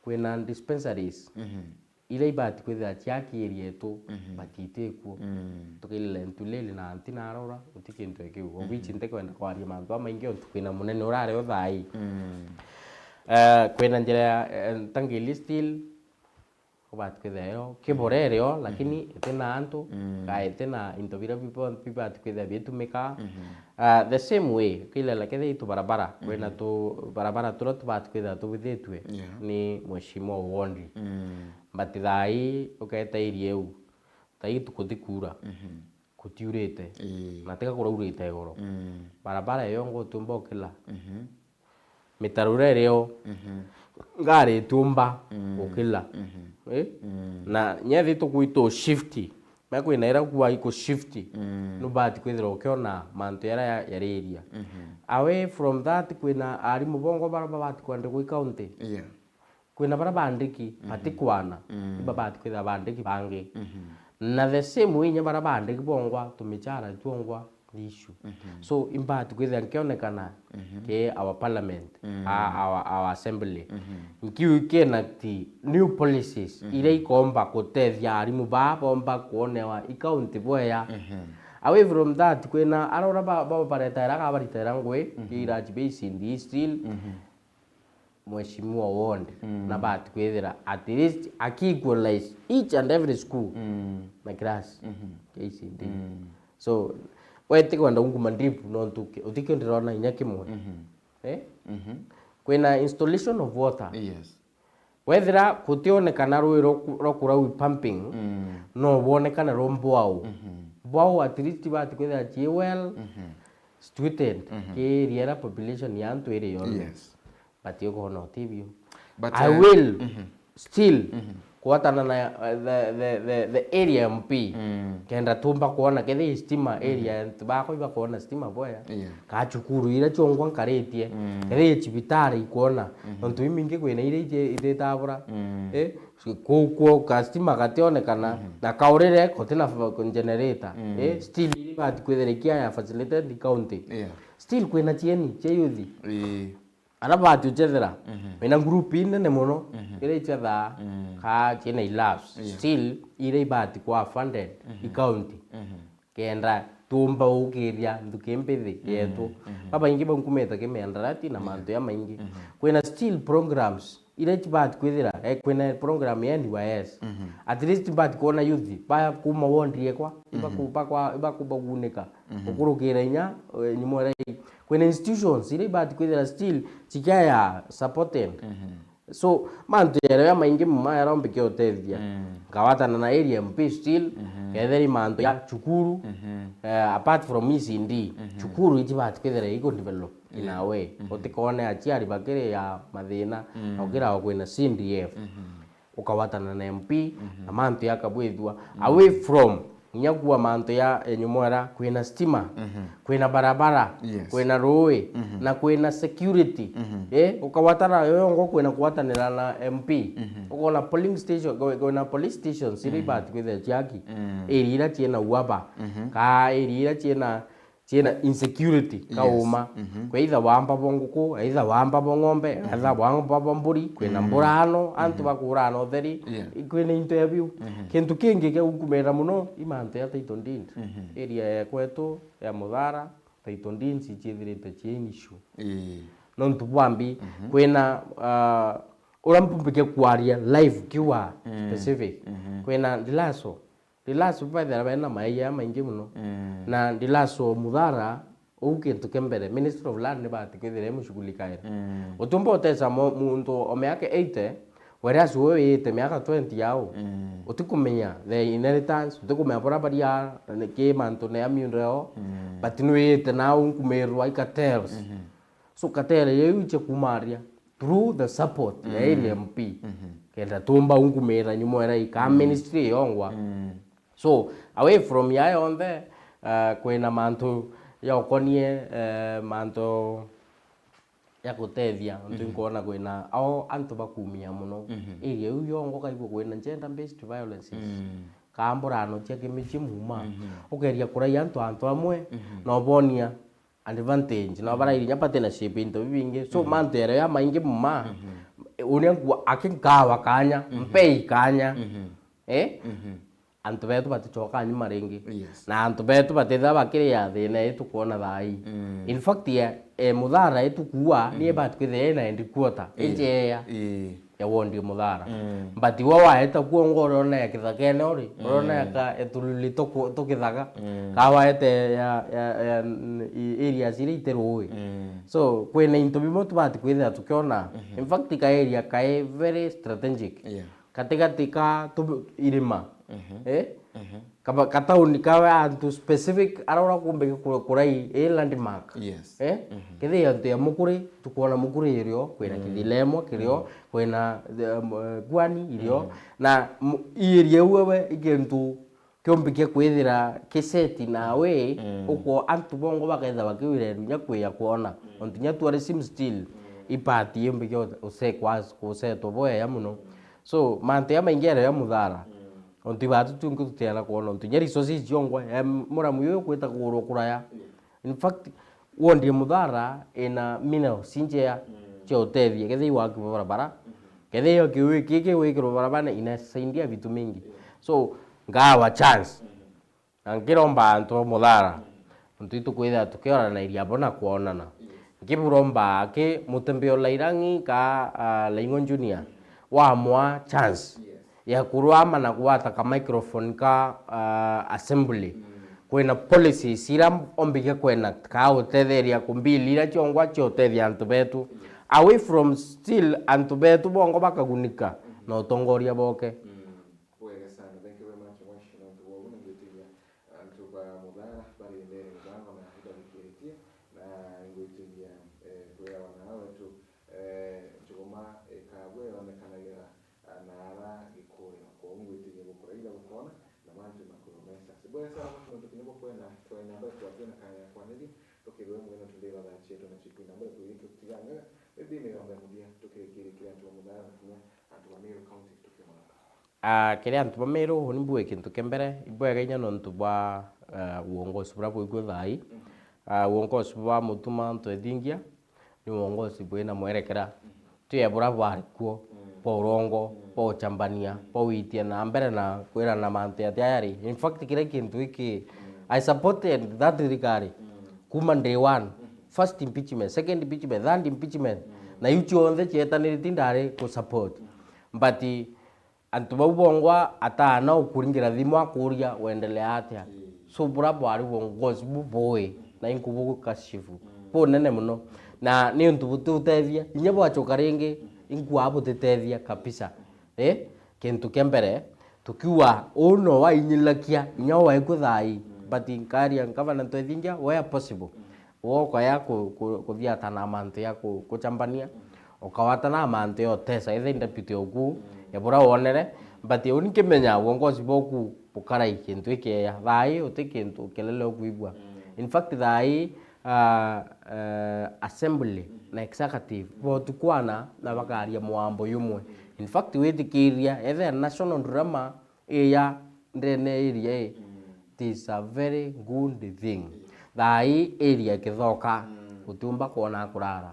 kwina dispensaries, mhm, iria ibati kwithira ciaki area yetu, mhm, but itikuo. Mm. Tukirire Ntulele na Anti na Arora, guti kintu kiu. Of which, mhm, ntikwenda kwaria mantu jamaingi ontu kwina munene urari o thaa ii. Mm. Eh, kwina njira ya, eh, ntangili still, ubati kwithira yo, kibore rio, lakini itina antu, mm, ka itina into biria bibo-, bibati kwithira bitumika. Mhm. Ah, the same way, kilela kethira itu barabara, kwina, mhm, tu barabara turia tubati kwithira tubithitue, yeah, ni Mheshimiwa Wondi. Mm. But thaa ii uketa area iu, thaa ii tukuthi kuura. Mhm. Kutiurite. Ii. Na tiga kuraurite igoro. Mm. Barabara iyo ngo utiumba ukila. Mhm. Mitaro iria irio, mhm, ngari itiumba, mm, gukila. Mhm. Eh? Mm. Na nyethi tukwitu shift. Me kwina ira kuwa iku shift. Mm. Nubati kwithira ukiona mantu yara ya-, yariria. Mhm. Away from that, kwina arimu bongo bara babati kwandikwa i county. Yeah. Kwina bara bandiki, mm, batikwana, mm, ibabati kwithira bandiki bangi. Mhm. Na the same way, inya bara bandiki bongwa, tumichara twongwa, the issue. Mhm. So, imbati kwithira nkionekana, mhm, ki our parliament, mm, a-, our, our assembly. Mhm. Nkiu kienact new policies, mhm, iria ikomba kutethia arimu baa bomba kuonewa i county bwea. Mhm. Away from that, kwina arora ba-, ba-, baretaira ka baritaira ngui, mhm, ki irachi be icindi still. Mhm. Mheshimiwa Wondi, mm, nabati kwithira at least aki equalize each and every school, mm, na class, mhm, K C D. Mm. So, we ti kwenda unguma deep nontu ki-, utikio ndirona inya kimwe. Mhm. Eh? Mhm. Kwina installation of water. Yes. Wethira kutionekana rui rwa ku-, rwa kurawi pumping, mm, no bwonekane rwa mbwau. Mhm. Mbwau at least bati kwithira ci well, mhm, situated, mhm, ki area iria population ya antu iri yonthe. Yes. But ukoona utibio. But, I, uh, will, mhm, still, mhm, kwatana na, uh, the, the, the, the area M P. Mm. Kenda tumba kwona kethira i stima, mhm, area antu bakwa ibakwona stima bwea. Yeah. Ka cukuru iria ciongwa nkaritie, mm, kethira i cibitari ikwona. Mhm. Nontu imingi kwina iria iti-, ititabura. Mm. Eh? Ku-, ku-, ka stima gationekana, mhm, na kaurire kotina f-, generator. Mm. Eh? Still, iria ibati kwithira ikiaya facilitated county. Yeah. Still, kwina cieni cia youth. Ii. Ara bati uchethera, mhm, wina group inene mono, mhm, iria ichethaa, mm, ka ciina ilabs. Yeah. Still, iria ibati kwa funded, mhm, i county. Mhm. Kenda tumba ukiria nthuki mbithi, mhm, yetu. Mhm. Babaingi bau nkumite ki miandarati na, yeah, mantu ya maingi. Mhm. Kwina still programs iria cibati kwithira, eh, kwina program ya N Y S. Mhm. At least ibati kwona youth, ba kuma ward yekwa, ibaku-, mhm, bakwa-, ibakubagunika. Mhm. Gukurukira inya, eh, nyuma ira i-, kwina institutions iria ibati kwithira still cikiaya supported. Mhm. So, mantu jaria maingi muma jaria umbikia utethia. Mm. Nkawatana na area M P still, mhm, kethira i mantu ja cukuru, mhm, eh, apart from E C D, mhm, cukuru itibati kwithira iku develop in, yeah, a way. Mhm. Utikone aciari bakiri ya mathina, mm, na ukira kwina C D F. Mhm. Ukawatana na M P, mhm, na mantu yakabwithua. Mhm. Away from, inya kuwa mantu ya, ya nyumwera, kwina stima, mhm, kwina barabara, yes, kwina rui, mhm, na kwina security. Mhm. Eh, ukawatana, yo yongo kwina kuwatanira na M P. Mhm. Ukona polling station, kwe-, kwina police stations iria, mhm, ibati kwithira ciaki. Mm. Area iria ciina uaba, mhm, ka area iria ciina ciina insecurity, yes, kauma. Mhm. Kwa either wamba bwa nguku, either wamba bwa ng'ombe, mhm, either wamba bwa mburi, kwina, mhm, mburano, antu, mhm, bakurana utheri, yeah, kwina into ya biu. Mhm. Kintu kingi kia gukumira muno i mantu ya title deed. Mhm. Area ya kwetu ya Muthara, title deeds iciithirite cii an issue. Ii. Nontu bwambi, mhm, kwina, ah, uria mpumbikia kwaria live kiwa, mm, specific. Mhm. Kwina Ndilaso, Ndilaso baithira bena maia jamaingi muno. Mm. Na Ndilaso Muthara, uu kintu kia mbere, Ministry of Land nibati kwithira imushughulikaira. Mm. Utiumba utesa mo-, muntu o miaka eighty, whereas we wiite miaka twenty yao. Mm. Utikumenya the inheritance, utikumenya buria baria ki mantu ne ya miundo yao, mm, but nwiite nau nkumirwa i cartels. Mhm. So, cartel yeu iche kumaria through the support ya, mm, area M P. Mhm. Kenda tumba unkumira nyuma era ika, mm, ministry yongwa. Mm. So, away from ya yonthe, uh, kwina mantu ya ukonie, uh, mantu ya gutethia, ntu, mhm, nkuona kwina ao antu bakumia muno. Mhm. Area iu yongo kaigua kwina gender based violences. Mm. Ka mburano cia kimici muma. Mhm. Ukeria kuraia antu, antu amwe, mhm, na ubonia advantage, na, mhm, barairi inya partnership into bibingi. So, mhm, mantu yare ya maingi muma, mhm, uria nkuwa aki nkawa kanya, mhm, mpei kanya. Mhm. Eh? Mhm. Antu betu baticoka nyuma ringi. Yes. Na antu betu batithira bakiria thina ii tukwona thaa ii. Mm. In fact, ya, e, Muthara ii tukuua, ni ibati kwithira ina end quarter, ii, injeea. Ii. Ya wondi Muthara. Mm. But wa waeta kuo ngo urona ya kithakene uri, urona ya ka, ya tululi tuku-, tukithaka. Mm. Ka waete ya, ya, ya, n-, i-, areas iria iti ruui. Mm. So, kwina into bimwe tubati kwithira tukiona. Mhm. In fact, ka area kai very strategic. Yeah. Katigati ka tu-, irima. Mhm. Eh? Mhm. Kaba-, katauni ka antu specific, ara ura kumbike ku-, kurai, eh, landmark. Yes. Eh? Mhm. Kethira antu ya Mukuri, tukwona Mukuri irio, kwina, mm, Kithilemo kirio, mm, kwina, eh, m-, eh, Gwani irio. Mm. Na m-, i area iu wewe, i kintu kiumbikia kwithira kiseti nawe, mm, uko antu bongo bakethira bakiwira inya kwia kwona. Mm. Ontu nya tourism still, mm, ipati yumbikia use-, usekwa-, kusetwa bwega muno. So, mantu ya maingi ya Muthara, mm, ontu ibatu tungi tutiana kwona, ontu nya resources ciongwa, ya muramu yuyu kwita kugurwa kuraya. Mm. In fact, wondi ya Muthara ina minerals injea, mm, cia utethia, kethira i waki bwa barabara, mm, kethira i kiu giki gwikirwa barabara, inasaidia vitu mingi. Yeah. So, ngawa chance. Mm. Na nkiromba antu ba Muthara, mm, ontu itukwithira tukioranairia abo na kwonana. Yes. Nkiburomba ki Mutembeo Lairangi ka, ah, Laingo Junior, mm, wamwa chance, yes, ya kurwama na gwata ka microphone ka, ah, assembly. Mm. Kwina policies ira ombikia kwena ka utetheria ku bill ira ciongwa ciotethia antu betu. Yes. Away from still antu betu bongo bakagunika, mm, na utongoria boke. Mm. Bwega sana. Thank you very much, Mwashi, nontu bwa uguo. Ningwitiria antu ba Muthara bari ndene mubango na ibathikiritie, na ningwitiria, eh, bwega wa na wetu, eh, njuguma ikabwe yonekanagira, ah, na ara gikuria. Kwou ngwitiria gukuraitha gukona na mantu makuromesa. Bwega sana, Mwashi, nontu kinya bukwenda twenya mbere twakwina kanya ya kwaniria, tukithwe mwino tundira thaa cietu na cikwina mbere kwirika tutigangaga, maybe migambo ya muthia tukirikirikiria antu ba Muthara na kinya antu ba Meru County tukionoka. Ah, kiri antu ba Meru, uni mbue kintu kia mbere, ibwega inya nontu bwa, ah, uongozi buria bwikuo thaa ii. Mhm. Ah, uongozi bwa Mutuma Ntwethingia ni uongozi bwina mwerekera. Mhm. Ti buria bwari kuo, mm, bwa urongo, mm, bwa uchambania, mm, bwa witia na mbere na kwirana mantu ya tiari. In fact, kiria kintu giki, mm, I supported that thirikari, mm, kuma day one. Mhm. First impeachment, second impeachment, third impeachment. Mm. Na iu cionthe cietanirite ndari ku support. Mm. But antu bau bongwa ataana ukuringira thimu akuria wendelea atia? Mm. So, buria bwari uongozi bubui na inkubukashifu, mm, bunene muno. Na ni untu butiutethia, inya bwachoka ringi, mm, inkua butitethia kabisa. Eh? Kintu kia mbere, tukiuga, uu no wainyilakia, inya waikua thaa ii. Mm. But nkaria, Gavana Ntwethingia, where possible. Mm. Ugokaya ku-, ku-, kuthiatana mantu ya ku-, kuchambania, ukawatana mantu ya utesa, either deputy oku, mm, ya buria wonere, but uni nkimenya uongozi boku bukarai kintu ikieya. Thaa ii uti kintu kelele ukwigua. Mm. In fact, thaa ii, ah, eh, assembly, mm, na executive botukwana na bakaria mwambo yumwe. Mm. In fact, witikiria, ethe national drama iya ndene area ii, mm, it is a very good thing. Yes. Thaa ii area ikithoka, mm, utiumba kwona kurara.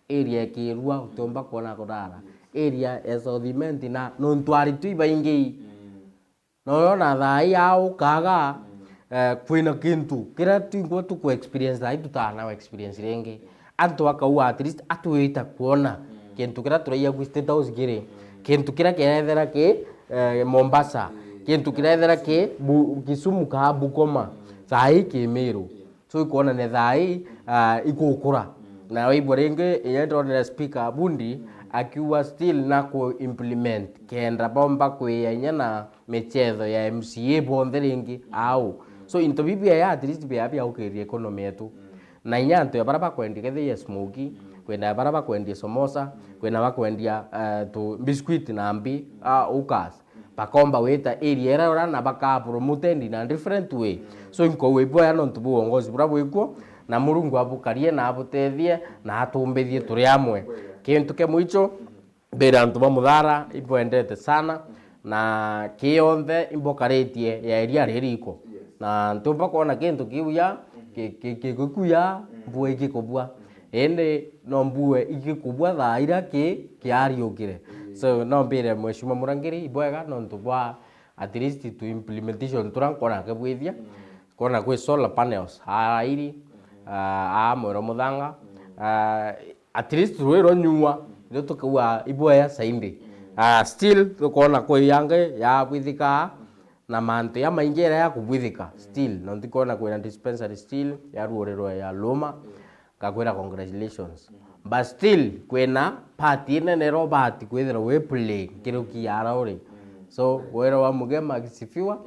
Yes. Area ikirua, utiumba kwona kurara. Yes. Area ya South Imenti na nontu ari twi baingi. Mm. Na urona thaa ii au ukaga, mm, eh, kwina kintu kiria twingwa tuku experience thaa ii tutana experience ringi. Antu akauga, at least atwita kwona, mm, kintu kiria turaiya gwi State House kiri, mm, kintu kiria kirethera ki, eh, Mombasa, mm, kintu kirethera ki Bu-, Kisumu ka Bungoma, mm, thaa ii ki Meru. Yeah. So ikwonania thaa ii, ah, igukura. Mm. Na waigua ringi, inya ndonere speaker Bundi, mm, akiuga still na ku implement kenda bomba kwia inya na michetho ya M C A bonthe ringi au. So into bibi ya at least bia bia ukiria economy yetu. Na inya antu ya bara bakwendia kethe ya smoky, kwenda ya bara bakwendia samosa, kwenda bakwendia, eh, tu biscuit na mbi, ah, ukas. Bakomba wita area ira ura na baka promoted in a different way. So inko we boya nontu bu uongozi bura bwikuo, na Murungu abukarie na abutethie na atumbithie turi amwe. Kintu kia mwicho, mbira antu ba Muthara, ibwendete sana, na kionthe imbokaritie ya iria ririko. Yes. Na ntiumba kwona kintu kiuya, ki-, ki-, kigikuya, mbue igikubua. Indi no mbue igikubua thaa iria ki-, kiariukire. Yes. So, no mbire Mheshimiwa Murangiri, ibwega nontu bwa at least to implementation turia nkona kibwithia, kona kwi solar panels, aa iri, aa mwero muthanga, aa, at least rwi rwa nyua, ndio tukauga ibwea saindi. Ah, still tukona kwi yangi ya bwithika na mantu ya maingi iria ya kubwithika still. No ntikona kwina dispensary still ya ruorero ya Luma. Ngakwira congratulations. But still kwina part inene Robert kwithira wi play kiruki ya rauri. So wira wa mugema akisifiwa.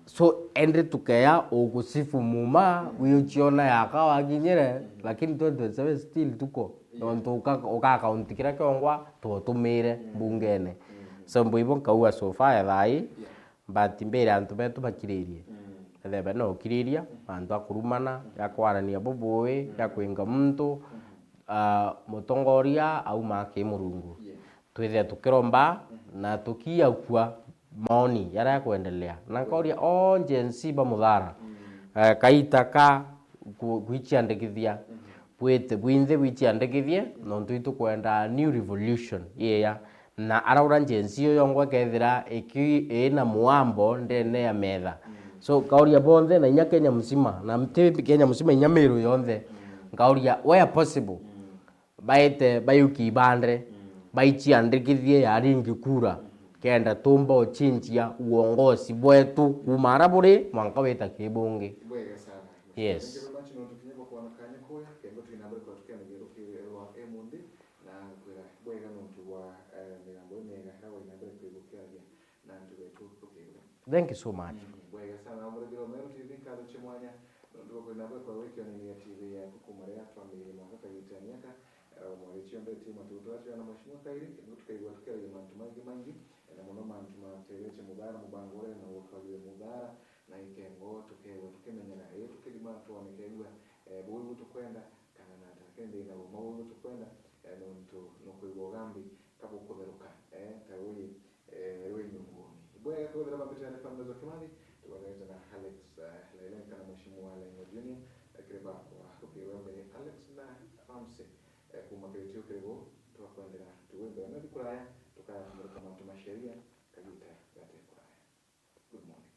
So endi tukeya ugusifu muma, wi uchiona yaka wakinyire, lakini twenty twenty-seven still tuko. Nontu uka, uka account kiria kiongwa tutumire mbungene. So mbu ibo nkauga so far ya thai, but mbere antu betu bakiririe. Ethebe no ukiriria, antu a kurumana, ya kwarania bubui, ya kwinga muntu, ah, mutongoria auma ki Murungu. Twithire tukiromba na tukiakua maoni jaria jakwendelea. Na nkauria o Gen Z ba Muthara, eh, kaita ka ku-, gwiciandikithia, bwite bwinthe bwiciandikithie, nontu itukwenda new revolution iia. Na araura Gen Z uyu yongwa ikethira iki-, ina mwambo ndene ya metha. So, nkauria bonthe na inya Kenya mzima, na ti Kenya mzima, inya Meru yonthe, nkauria where possible, baite baiukie ibandre, baiciandikithie yaringi kura, kenda tumba ucinjia uongozi bwetu kuma ara buri mwanka wita ki bungi. Bwega sana. Yes. Thank you very much, nontu kinya bwa kwana kanya koya, kenda twina mbere kwa tukena geru ki rwa emundi, na kwira bwega nontu bwa, eh, migambo imega ira waina mbere kwigukiaria na antu betu tukigwa. Thank you so much. Mm, bwega sana, muragiro Meru T V, nkatho cia mwanya, nontu bwa kwina mbere kwa gwikionania T V yaku kuma riria twambirie mwanka kagita miaka, eh, mwariti cionthe ti matugutu acio na Mheshimiwa Kairi, niguo tukaigua tukiaragia mantu maingi maingi, eh, na muno mantu matethetie Muthara, mubango uria na ukarie Muthara, na ikengo tukewa tukimenyera, ii tukithima twone kegua, eh, buu ibu tukwenda, kana nata, lakini ndina uma buu ibu tukwenda, eh, nontu nukwigua ugambi kabukutheruka, eh, ta ruyi, eh, rwi nyunguni. Ibwega kwithira bambite na Family Kimathi, tubagarite na Alex, eh, Lailai kana Mheshimiwa Laingo Junior, eh, kiri bakwa rukiri rwa mbere, Alex na Ramsey, eh, kuma kiri tio kiri buu, twakwendera tuwimbe na thikuraya, tukaya kumurika mantu ma sheria, kagita gate kuraya. Good morning.